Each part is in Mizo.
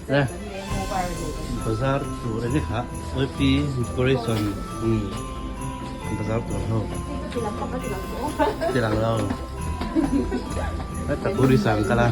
Le bazar tur enge kha OP decoration umm bazar tur ho tilang lo heta puri sang kala.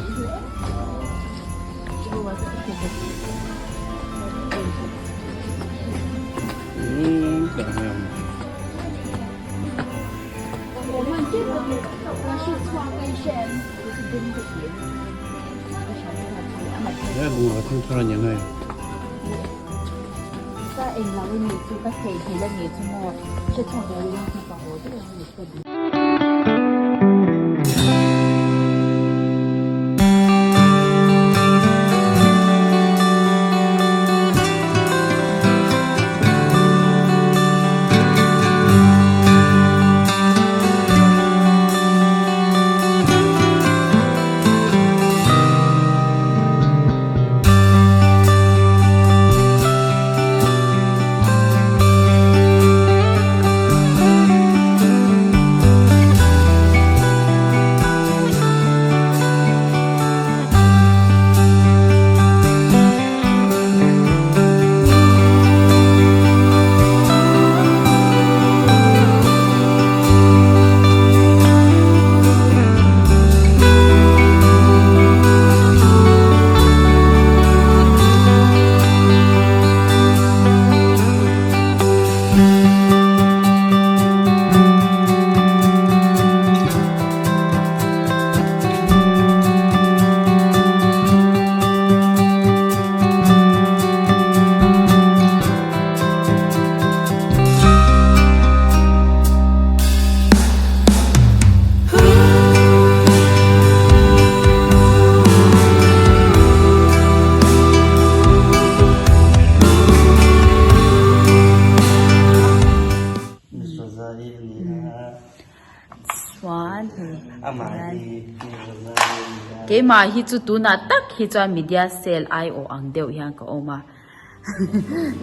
Keimah hi chu tunah tak hi chuan media cell aiawh ang deuh hian ka awm a.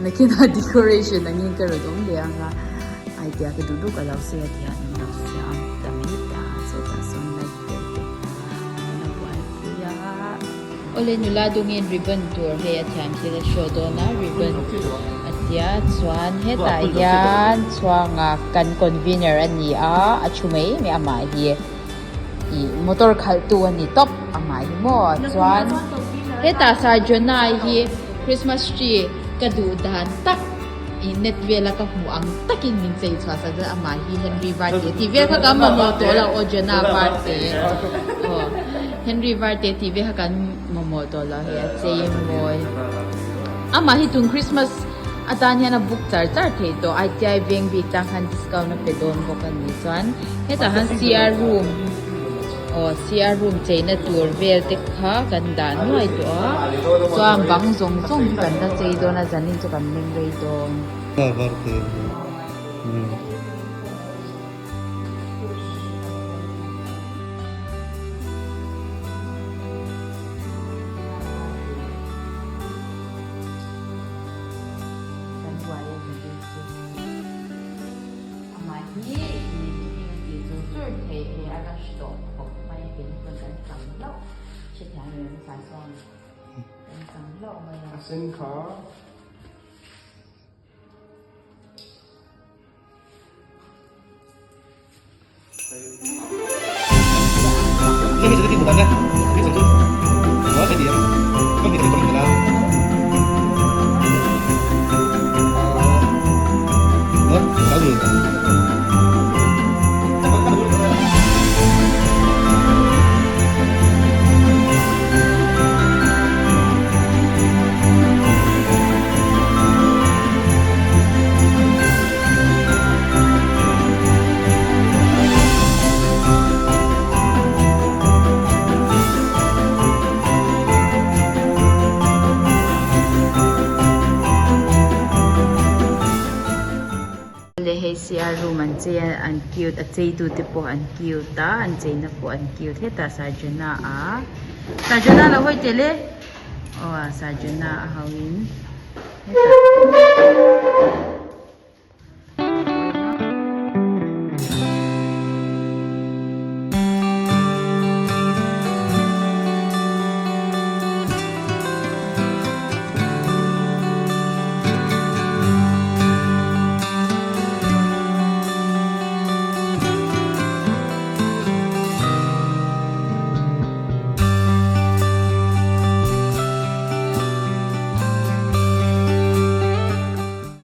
Nakinah decoration angin ka rawn awm leh ang a, idea ka duh duh ka lo sawi a tihian an lo siam ta mai ta a, chutah sawn light vel te an lo buaipui a. Awle nula dungin ribbon tur hei a thiam thil a show dawn a, ribbon a tia chuan hetah hian chhuanga kan convener a ni a, a thu mai mai amah hi ih motor khalh tu a ni tawp amah hi maw chuan hetah Sarjona hi Christmas tree ka duh dan tak ih net vela ka hmuh ang takin min chei chhuah sak chuan amah hi Henry Varte tih vel kha kan mamawh tawh lo aw Jona Varte aw Henry Varte tih vel kha kan mamawh tawh lo hei a chei mawi amah hi tun Christmas atan hian a book char char thei tawh ITI veng bik tang khan discount a pe dawn bawk a ni chuan hetah hian CR room aw CR room cheina tur vel te kha kan dah nuai tawh a chuan bang zawng zawng hi kan la chei dawn a zanin chu kan meng rei dawn. Kan buai a ni bik chu. Amah hi i tukin a tih chur chur theih hei a rush tawh khawp mai a keini pawn kan chang hlauh hrethiam em em sa chuan kan chang hlauh mai a. A sen kha. Le hei CR room an chei a an cute a chei tu te pawh an cute a an cheina pawh an cute hetah Sarjana a Sarjana lo hawi tel e aw Sarjana a ho in hetah.